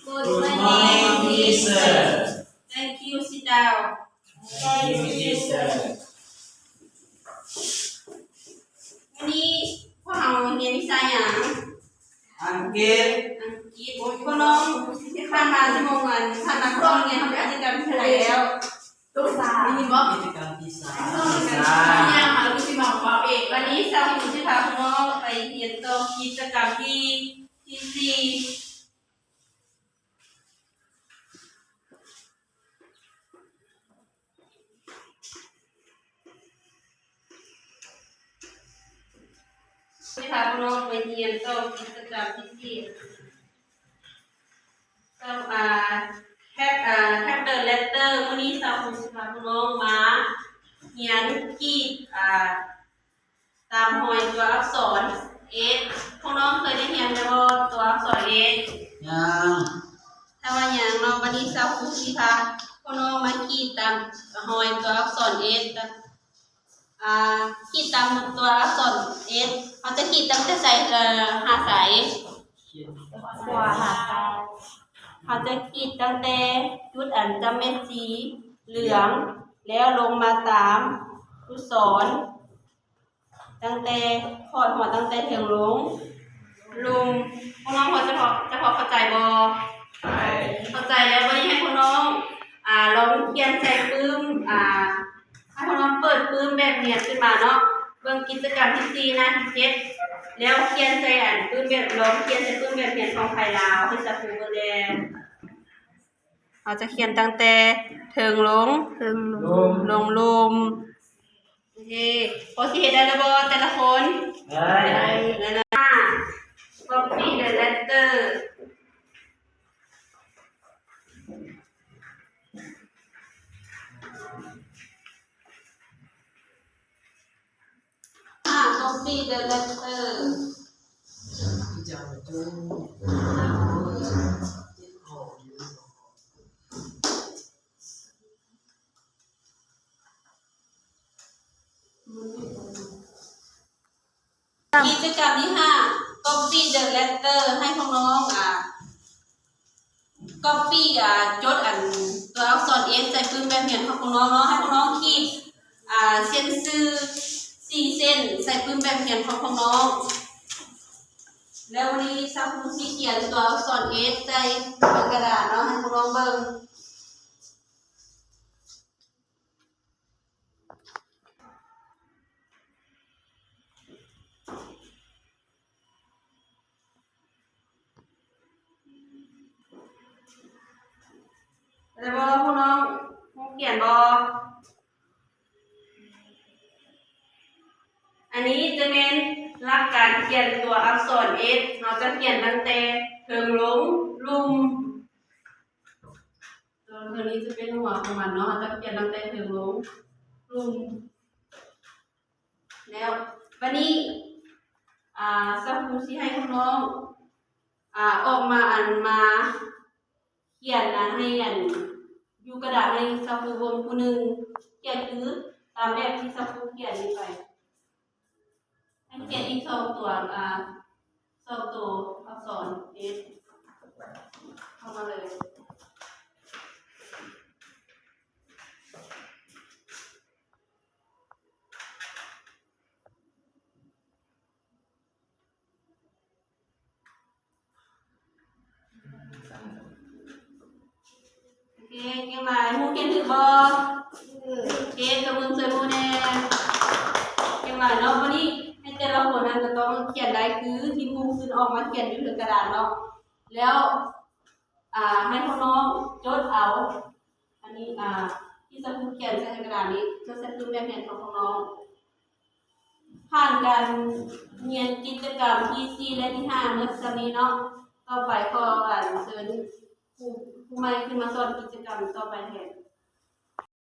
Good morning, teacher. Thank you. Sit down. Thank you, teacher. ວັນນີ້ພວກເຮົາຮຽນວິຊາຫຍັງ? ອັງກິດ. ອັງກິດ. ພວກນ້ອງຜ່ານມາຊົ່ວໂມງອັນຜ່ານມາພວກນ້ອງຮຽນກິດຈະກຳທີ່ເທົ່າໃດແລ້ວ? ໄດ້ຍິນບໍ່? ກິດຈະກຳທີສາມ. ວັນນີ້ສາວຄູຊິພາພວກນ້ອງໄປຮຽນຕໍ່ກິດຈະກຳທີ ທີສີ່. ຊິພາພວກນ້ອງໄປຮຽນຕໍ່ກິດຈະກຳທີສີ່ ສຳ ອ່າ Tag ອ່າ Tag the letter. ມື້ນີ້ສາວຄູຊິພາພວກນ້ອງມາຮຽນຂີດ ອ່າ ຕາມຮອຍຕົວອັກສອນ S. ພວກນ້ອງເຄີຍໄດ້ຮຽນແລ້ວບໍ່ ຕົວອັກສອນ S? ຍັງ. ຖ້າວ່າຍັງເນາະ ວັນນີ້ສາວຄູຊິພາພວກນ້ອງມາຂີດຕາມຮອຍຕົວອັກສອນ S. ອ່າ ຂີດຕາມຕົວອັກສອນ S ເຮົາຈະຂີດຕັ້ງແຕ່ໃສ ເອີ ຫາໃສ? ຂວາຫາຊ້າຍ. ເຮົາຈະຂີດຕັ້ງແຕ່ຈຸດອັນຈຳແມ່ນສີເຫຼືອງ ແລ້ວລົງມາຕາມລູກສອນ ຕັ້ງແຕ່ຂອດຫົວ ຕັ້ງແຕ່ເທິງລົງ ລຸ່ມ. ພວກນ້ອງພໍຈະພໍ ຈະພໍເຂົ້າໃຈບໍ່? ເຂົ້າໃຈແລ້ວ. ບັດນີ້ໃຫ້ພວກນ້ອງ ອ່າ ລອງຂຽນໃສ່ປຶ້ມ ອ່າ ໃຫ້ພວກນ້ອງເປີດປຶ້ມແບບຮຽນຂຶ້ນມາເນາະ ເບິ່ງກິດຈະກຳທີສີ່ ໜ້າທີເຈັດ ແລ້ວຂຽນໃສ່ອັນປຶ້ມແບບ ລອງຂຽນໃສ່ປຶ້ມແບບຮຽນຂອງໄທລາວໃຫ້ສາວຄູເບິ່ງແດ່. ເຮົາຈະຂຽນຕັ້ງແຕ່ເທິງລົງ ເທິງລົງ ລົງລຸ່ມ. ໂອເຄ ພໍຊິເຮັດໄດ້ແລ້ວບໍ່ແຕ່ລະຄົນ? ໄດ້. ແລ້ວນະ Copy the letter. Copy the letter. ກິດຈະກຳທີຫ້າ Copy the letter. ໃຫ້ພວກນ້ອງ ອ່າ Copy ອ່າ ຈົດອັນຕົວອັກສອນ S ໃສ່ປຶ້ມແບບຮຽນຂອງພວກນ້ອງເນາະ. ໃຫ້ພວກນ້ອງຂີດ ອ່າ ເສັ້ນຊື່ສີ່ເສັ້ນໃສ່ປຶ້ມແບບຮຽນຂອງພວກນ້ອງ. ແລ້ວວັນນີ້ສາວຄູຊິຂຽນຕົວອັກສອນ S ໃສ່ກະດານເນາະ ໃຫ້ພວກນ້ອງເບິ່ງ. ໄດ້ບໍ່ ພວກນ້ອງ ຮູ້ຂຽນບໍ່? ອັນນີ້ຈະແມ່ນຫຼັກການຂຽນຕົວອັກສອນ S. ເຮົາຈະຂຽນຕັ້ງແຕ່ເທິງລົງ ລຸ່ມ. ຕົວເທິງນີ້ຈະເປັນຫົວຂອງມັນເນາະ ເຮົາຈະຂຽນຕັ້ງແຕ່ເທິງລົງ ລຸ່ມ. ແລ້ວບັດນີ້ ອ່າ ສາວຄູຊິໃຫ້ພວກນ້ອງ ອ່າ ອອກມາ ອັນ ມາຂຽນ ອ່າ ໃຫ້ ອັນ ຢູ່ກະດານໃຫ້ສາວຄູເບິ່ງຜູ້ໜຶ່ງ ຂຽນຄືຕາມແບບທີ່ສາວຄູຂຽນນີ້ໄປ. ໃຫ້ຂຽນອີກສອງຕົວ ອ່າ ສອງໂຕອັກສອນ S ເຂົ້າມາເລີຍ. ໂອເຄ ເກັ່ງຫຼາຍ. ໝູ່ຂຽນຖືກບໍ່? ໂອເຄ ຕົບມືໃສ່ໝູ່ແດ່. ເກັ່ງຫຼາຍເນາະ. ບັດນີ້ໃຫ້ແຕ່ລະຄົນນັ້ນກໍຕ້ອງຂຽນໄດ້ຄືທີ່ໝູ່ຂຶ້ນອອກມາຂຽນຢູ່ເທິງກະດານເນາະ. ແລ້ວ ອ່າ ໃຫ້ພວກນ້ອງຈົດເອົາ ອັນນີ້ ອ່າ ທີ່ສາວຄູຂຽນໃສ່ໃນກະດານນີ້ ຈົດໃສ່ປຶ້ມແບບຮຽນຂອງພວກນ້ອງ. ຜ່ານການຮຽນກິດຈະກຳທີສີ່ ແລະ ທີຫ້າ ໝົດສ່ຳນີ້ເນາະ. ຕໍ່ໄປຂໍອັນເຊີນຄູ ຄູໃໝ່ຂຶ້ນມາສອນກິດຈະກຳຕໍ່ໄປແທນ.